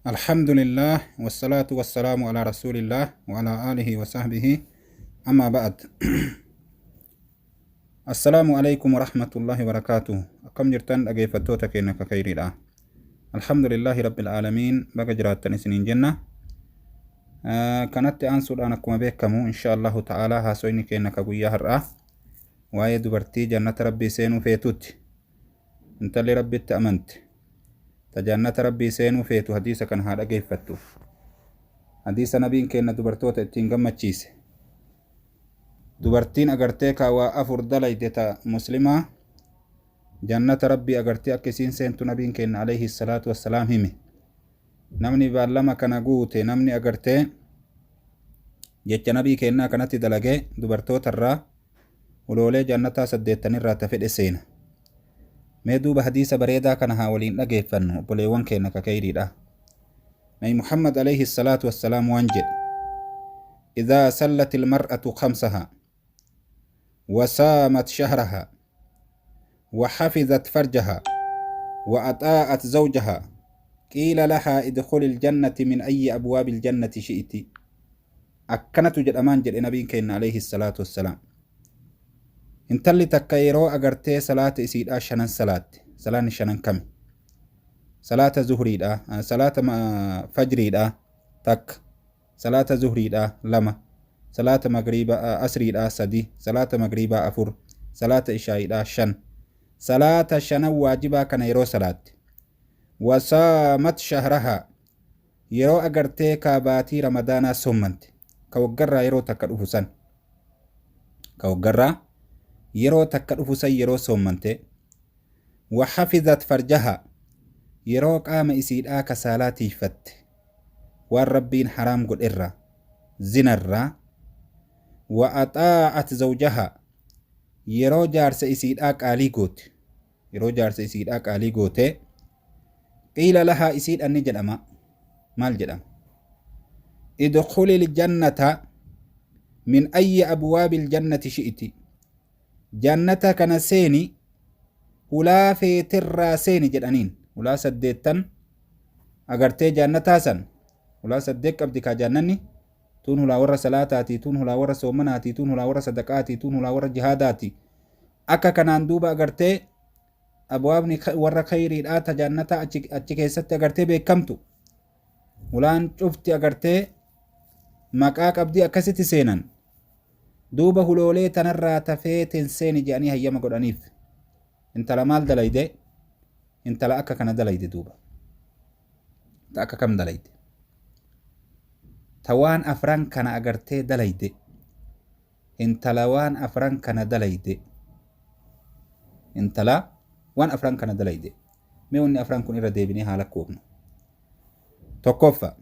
Alhamdulillah wassalaatu wassalaamu alaa rasuulillah wa alaa aalihi wa sahbihi amma ba'ad. Assalaamu alaikum warahmatullahi wabarakaatuh. Akkam jirtan dhageeffattoota keenya ka khayriidha. Alhamdulillahi rabbil aalamiin, baga jiraattan isiniin jenna. Kanatti aansuudhaan, akkuma beekamu, insha Allahu ta'aalaa haasoyni keenya ka guyyaa har'aa waa'ee dubartii jannata rabbii seenuu feetuuti. Intalli rabbitti amante ta jannata rabbii seenuu feetu hadiisa kana haa dhageeffattu. Hadiisa nabiin keenna dubartoota ittiin gammachiise. Dubartiin agartee kaa waa afur dalayde ta muslimaa jannata rabbii agartee akka isiin seentu nabiin keenna alayhi salaatu wassalaam hime. Namni baallama kana guute, namni agartee jecha nabii keennaa kanatti dalagee, dubartoota irraa uloolee jannataa saddeettanirraa ta fedhe seena. Mee duuba hadiisa bareedaa kana haa waliin dhageeffannu, obboleewwan keenya ka keyriidha. Nabi Muhammad alayhi salaatu wassalaam waan jedhe: إذا صلت المرأة خمسها وصامت شهرها وحفظت فرجها وأطاعت زوجها قيل لها ادخلي الجنة من أي أبواب الجنة شئت. Akkanatu jedhamaan jedhe nabiin keenya alayhi salaatu wassalaam. Intalli takka yeroo agartee salaata isiidhaa shanan salaatte. Salaanni shanan kami? Salaata zuhriidha, salaata fajriidha takka, salaata zuhriidha lama, salaata magriiba asriidha sadi, salaata magriibaa afur, salaata ishaa'iidha shan. Salaata shanan waajibaa kana yeroo salaatte, وصامت شهرها, yeroo agartee kaa baatii ramadaanaa soommante, ka waggarraa yeroo takka dhufu san, ka waggarraa yeroo takka dhufu san yeroo soommante, وحفظت فرجها, yeroo qaama isiidhaa ka saalaa tiifatte waan rabbiin haraam godherraa, zinarraa, وأطاعت زوجها, yeroo jaarsa isiidhaa qaalii goote, yeroo jaarsa isiidhaa qaalii goote, قيل لها, isiidhaan ni jedhama. Maal jedhama? ادخلي الجنة من أي أبواب الجنة شئت, jannata kana seeni, hulaa feeterraa seeni jedhaniin. Hulaa saddeettan agartee jannataa san, hulaa saddeet qabdi kaa jannanni tun: hulaa warra salaataati tun, hulaa warra soomanaati tun, hulaa warra sadaqaati tun, hulaa warra jihaadaati. Akka kanaan duuba agartee abwaabni warra khayriidhaa ta jannataa achi keessatti agartee beekamtu, hulaan cufti agartee maqaa qabdii akkasitti seenan. Duuba huloolee tanarraa tafeeten seeni jedhanii hayyama godhaniif. Intala maal dalayde? Intala akka kana dalayde. Duuba ta akka kam dalayde? Ta waan afran kana agartee dalayde. Intala waan afran kana dalayde, intala waan afran kana dalayde. Mee wanni afran kun irra deebinee haa lakkoofnu. Tokkoffa,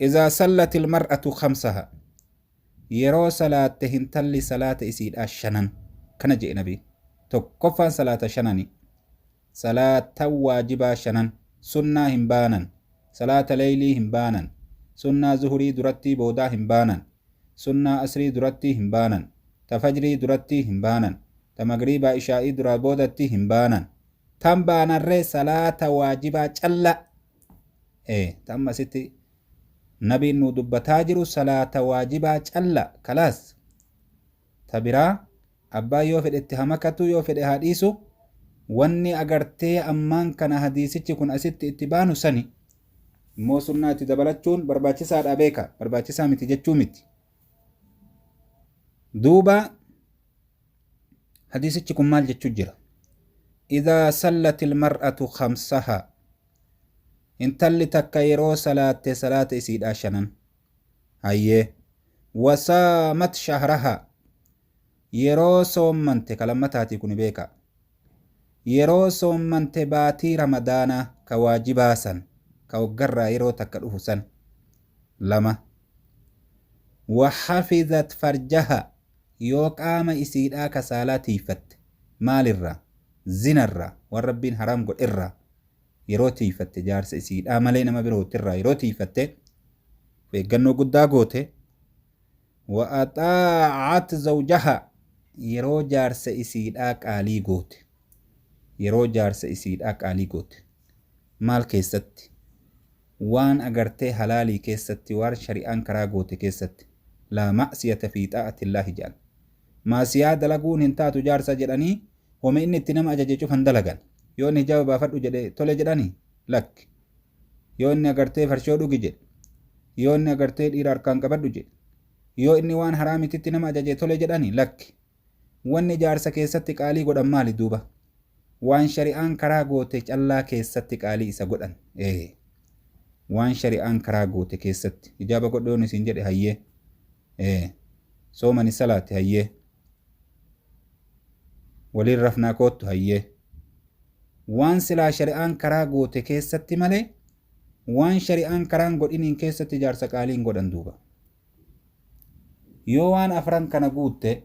إذا صلت المرأة خمسها, yeroo salaatte hintalli salaata isiidhaa shanan kana jedhe nabi. Tokkoffaan salaata shanani, salaata waajibaa shanan, sunnaa hin baanan, salaata leeylii hin baanan, sunnaa zuhurii durattii boodaa hin baanan, sunnaa asrii durattii hin baanan, ta fajrii durattii hin baanan, ta magriibaa ishaa'ii duraa boodatti hin baanan. Tan baanarree salaata waajibaa calla. Ta amma asitti nabiin nu dubbataa jiru salaata waajibaa calla, kalaas. Ta biraa abbaa yoo fedhe itti hamakatu, yoo fedhe haa dhiisu. Wanni agartee ammaan kana hadiisichi kun asitti itti baanu sani. Immoo sunnaa itti dabalachuun barbaachisaadha, beeka, barbaachisaa miti jechuu miti. Duuba hadiisichi kun maal jechuu jira? إذا صلت المرأة خمسها, intalli takka yeroo salaatte salaata isiidhaa shanan, hayyee, وصامت شهرها, yeroo soommante, kalammataati kun beeka, yeroo soommante baatii ramadaanaa ka waajibaa san, ka waggarraa yeroo takka dhufu san, lama, وحفظت فرجها, yoo qaama isiidhaa ka saalaa tiifatte, maalirraa? Zinarraa, waan rabbiin haraam godherraa yeroo tiifatte, jaarsa isiidhaa malee nama birootirraa yeroo tiifatte, eeggannoo guddaa goote, وأطاعت زوجها, yeroo jaarsa isiidhaa qaalii goote, yeroo jaarsa isiidhaa qaalii goote, maal keessatti? Waan agartee halaalii keessatti, waan shari'aan karaa goote keessatti. Laa ma'siyata fi xaa'atillaahi jedhan. Maasiyaa dalaguun hin taatu jaarsa jedhanii homa inni itti nama ajaje cufan dalagan. Yoo inni hijaaba baafadhu jedhe tole jedhanii? Lakki. Yoo inni agartee farshoo dhugi jedhe, yoo inni agartee dhiira harkaan qabadhu jedhe, yoo inni waan haraamititti nama ajaje tole jedhanii? Lakki. Wanni jaarsa keessatti qaalii godhan maali duuba? Waan shari'aan karaa goote callaa keessatti qaalii isa godhan. Ee. Waan shari'aan karaa goote keessatti. Hijaaba godhu yoon isin jedhe hayyee. Ee. Soomani salaati hayyee. Waliin rafnaa koottu hayyee. Waan silaa shari'aan karaa goote keessatti malee waan shari'aan karaan godhiniin keessatti jaarsa qaalii hin godhan duuba. Yoo waan afran kana guutte,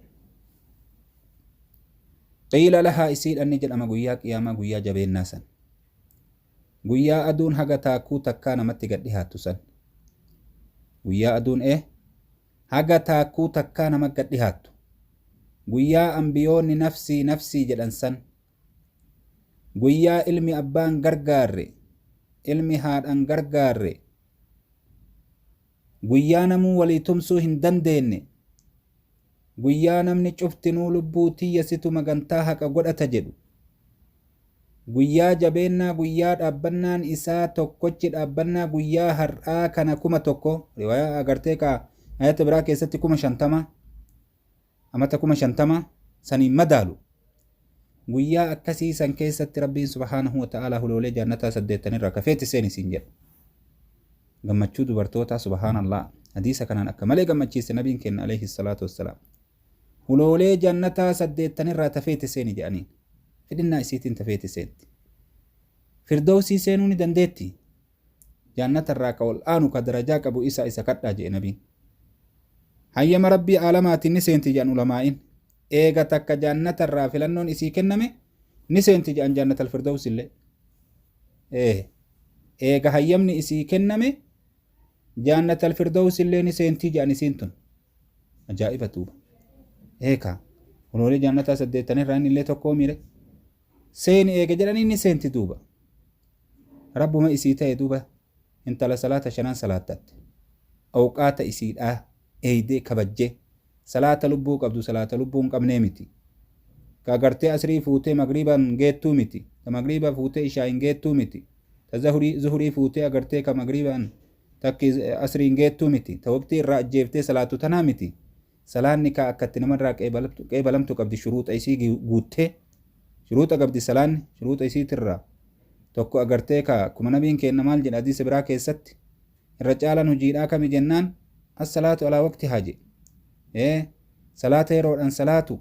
qiila lahaa isiidhan ni jedhama guyyaa qiyaamaa, guyyaa jabeennaa san, guyyaa aduun haga taakkuu takkaa namatti gad dhihaattu san, guyyaa aduun haga taakkuu takkaa nama gad dhihaattu, guyyaa ambiyoonni nafsii nafsii jedhan san, guyyaa ilmi abbaan gargaarre, ilmi haadhan gargaarre, Guyyaa namuu walii tumsuu hin dandeenne, guyyaa namni cuftinuu lubbuu tiyya situ magantaa haqa godhata jedhu, guyyaa jabeennaa, guyyaa dhaabbannaan isaa tokkochi dhaabbannaa guyyaa har'aa kana 1000, riwaayaa agartee ka ayata biraa keessatti 50,000, amata 50,000 saniin madaalu. Guyyaa akkasii san keessatti Rabbiin subhaanahu wa ta'aalaa huloolee jaannataa saddeettanirraa ka feete seeni siin jedha. Gammachuu dubartootaa subhaanallah. Hadiisa kanaan akka malee gammachiise nabiin keenya alayhi salaatu wassalaam. Huloolee jannataa saddeettanirraa ta feete seeni jedhaniin. Fedhinnaa isiitiin ta feete seenti. Firdawsii seenuu ni dandeetti. Jaannatarraa ka ol aanu ka darajaa qabu isa isa kadhaa jedhe nabiin. Hayyama Rabbii aalamaatiin ni seenti jedhan ulamaa'in. Eega takka jaannatarraa filannoon isii kenname ni seenti jedhan jaannatal firdaws illee. Ee eega hayyamni isii kenname jaannatal firdaws illee ni seentii jedhan isiin tun. Ajaa'iba duuba. Eekaa huloolee jaannataa saddeettanirraa inni illee tokkoo miire. Seeni eega jedhanii ni seenti duuba. Rabbuma isii ta'e duuba intala salaata shanan salaattatte. Awqaata isiidhaa eeydee kabajjee salaata lubbuu qabdu, salaata lubbuu hin qabnee miti. Ka agartee asrii fuutee magriiban geettuu miti. Ta magriiba fuutee ishaayin geettuu miti. Ta zuhurii fuutee agartee ka magriiban takki asriin geettuu miti. Ta waqtii irraa ajjeeftee salaattu tanaa miti. Salaanni kaa akka itti namarraa qeebalamtu qabdi, shuruuxa isii guuttee. Shuruuxa qabdi salaanni, shuruuxa isiitirraa tokko agartee kaa akkuma nabiin keenna maal jedha hadiisa biraa keessatti, irra caalaan hojiidhaa kami jennaan, as-salaatu alaa waqtihaa jedhe. Ee salaata yeroodhaan salaatu,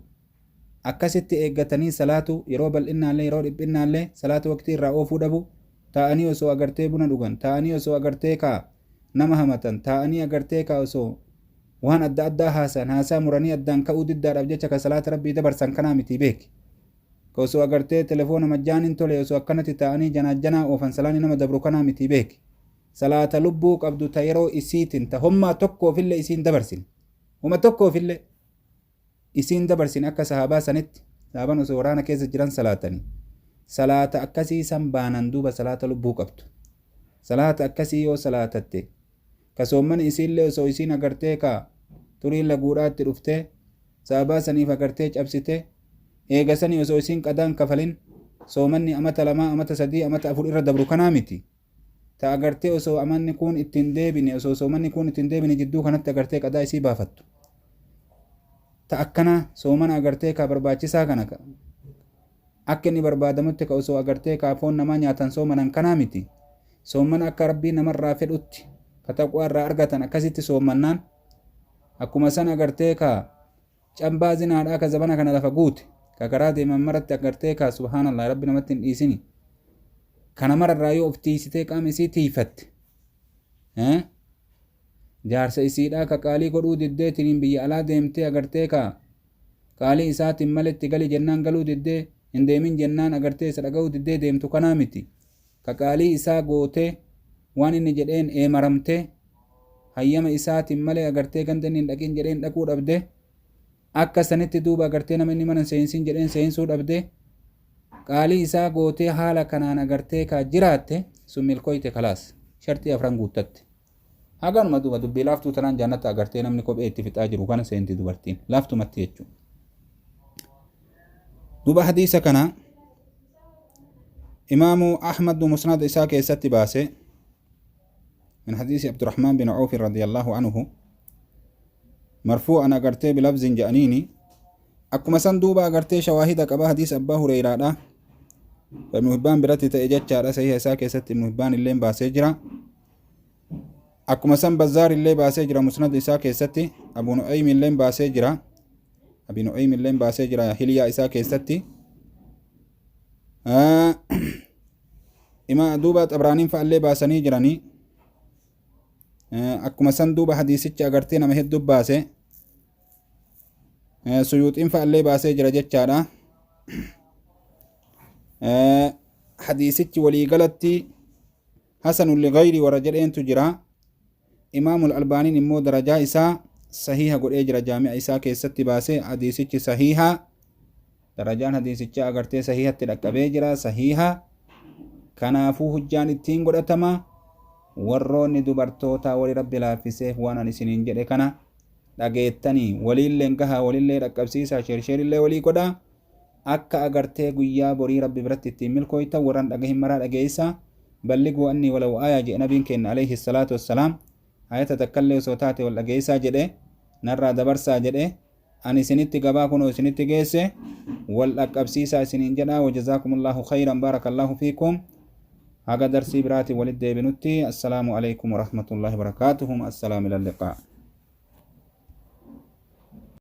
akkasitti eeggatanii salaatu, yeroo bal'innaallee yeroo dhiphinnaallee salaata waqtii irraa oofuu dhabu, taa'anii osoo agartee buna dhugan, taa'anii osoo agartee kaa nama hamatan, taa'anii agartee kaa osoo waan adda addaa haasayan, haasaa muranii addaan ka'uu diddaadhaaf jecha ka salaata Rabbii dabarsan kanaa mitii beeki. Ka osoo agartee telefoona majjaanin tole osoo akkanatti taa'anii janaajjanaa oofan salaanni nama dabru kanaa mitii beeki. Salaata lubbuu qabdu ta yeroo isiitin ta hommaa tokkoofillee isiin dabarsin. Homa tokkoofillee isiin dabarsin akka sahaabaa sanitti, sahaabaan osoo waraana keessa jiran salaatanii. Salaata akkasii san baanan duuba salaata lubbuu qabdu. Salaata akkasii yoo salaatatte, ka soommani isiillee osoo isiin agartee ka xuriin laguudhaa itti dhuftee sababaa saniif agartee cabsite, eega sanii osoo isiin qadaan kafalin soomanni amata lamaa, amata sadii, amata afur irra dabru kanaa miti. Ta agartee osoo amanni kuun itti hin deebine, osoo soomanni kuun itti hin deebine jidduu kanatti agartee qadaa isii baafattu. Ta akkanaa soomana agartee ka barbaachisaa kana ka akka inni barbaadamutti ka osoo agartee ka foon namaa nyaatan soomanan kanaa miti. Soommana akka Rabbiin namarraa fedhutti ka taqwaa irraa argatan akkasitti soommannaan akkuma san agartee ka cambaa zinaadhaa ka zabana kana lafa guute ka karaa deeman maratti agartee ka subhaanallah Rabbi namatti hin dhiisini kana mararraa yoo of tiisitee qaama isii tiifatte, jaarsa isiidhaa ka qaalii godhuu diddeetiniin biyya alaa deemtee agartee ka qaalii isaatiin maletti gali jennaan galuu diddee, hin deemin jennaan agartee isa dhaga'uu diddee deemtu kanaa miti. Ka qaalii isaa gootee waan inni jedheen eemaramtee hayyama isaatiin malee agartee ganda inni hin dhaqin jedheen dhaquu dhabdee, akka sanitti duuba agartee nama inni mana hin seensin jedheen seensuu dhabdee qaalii isaa gootee haala kanaan agartee ka jiraatte sun milkooyte kalaas. Sharxii afran guuttatte. Haganuma duuba dubbii laaftuu tanaan jannata agartee namni kophee itti fixaa jiru kana seenti dubartiin. Laaftumatti jechuudha. Duuba hadiisa kana Imaamu Ahmad musnad isaa keessatti baase من حديث عبد الرحمن بن عوف رضي الله عنه مرفوعا agartee بلفظ جأنيني akkuma san duuba agartee shawaahida qaba hadiis Abbaa Hureyraadha. Ibnu Hibbaan biratti ta'e jechaadha. Sahiha isaa keessatti Ibnu Hibbaan illee baasee jira. Akkuma san Bazzaar illee baasee jira musnad isaa keessatti. Abu Nu'aym illee baasee jira. Abi Nu'aym illee baasee jira hiliyaa isaa keessatti. Ima duuba Xabraaniin fa'allee baasanii jiranii. Akkuma san duuba hadiisicha agartee nama hedduu baase. Suyuuxiin fa'allee baasee jira jechaadha. Hadiisichi waliigalatti hasanun ligayri warra jedheentu jira. Imaamul Albaaniin immoo darajaa isaa sahiha godhee jira jaami'a isaa keessatti baasee hadiisichi sahiha darajaan hadiisichaa agartee sahihatti dhaqqabee jira sahiha kanaafuu hujjaan ittiin godhatama warroonni dubartootaa wali rabbi laaffiseef waan ani isiniin jedhe kana dhageettanii waliilleen gahaa walillee dhaqqabsiisaa sheersheerillee walii godhaa akka agartee guyyaa borii rabbi biratti ittiin milkooytan warran dhagahin maraa dhageeysa balliguu annii walaw aayaa jedhe nabiin keenna alayhi salaatu wassalaam ayata takkallee osoo taate wal dhageeysaa jedhe narraa dabarsaa jedhe ani isinitti gabaa kunoo isinitti geesse wal dhaqqabsiisaa isiniin jedha wajazaakumullahu khayran baarakallaahu fiikum haga darsii biraatiin walitti deebinutti assalaamu alaykum warahmatullaahi wabarakaatuhu ma'assalaam ila liqaa.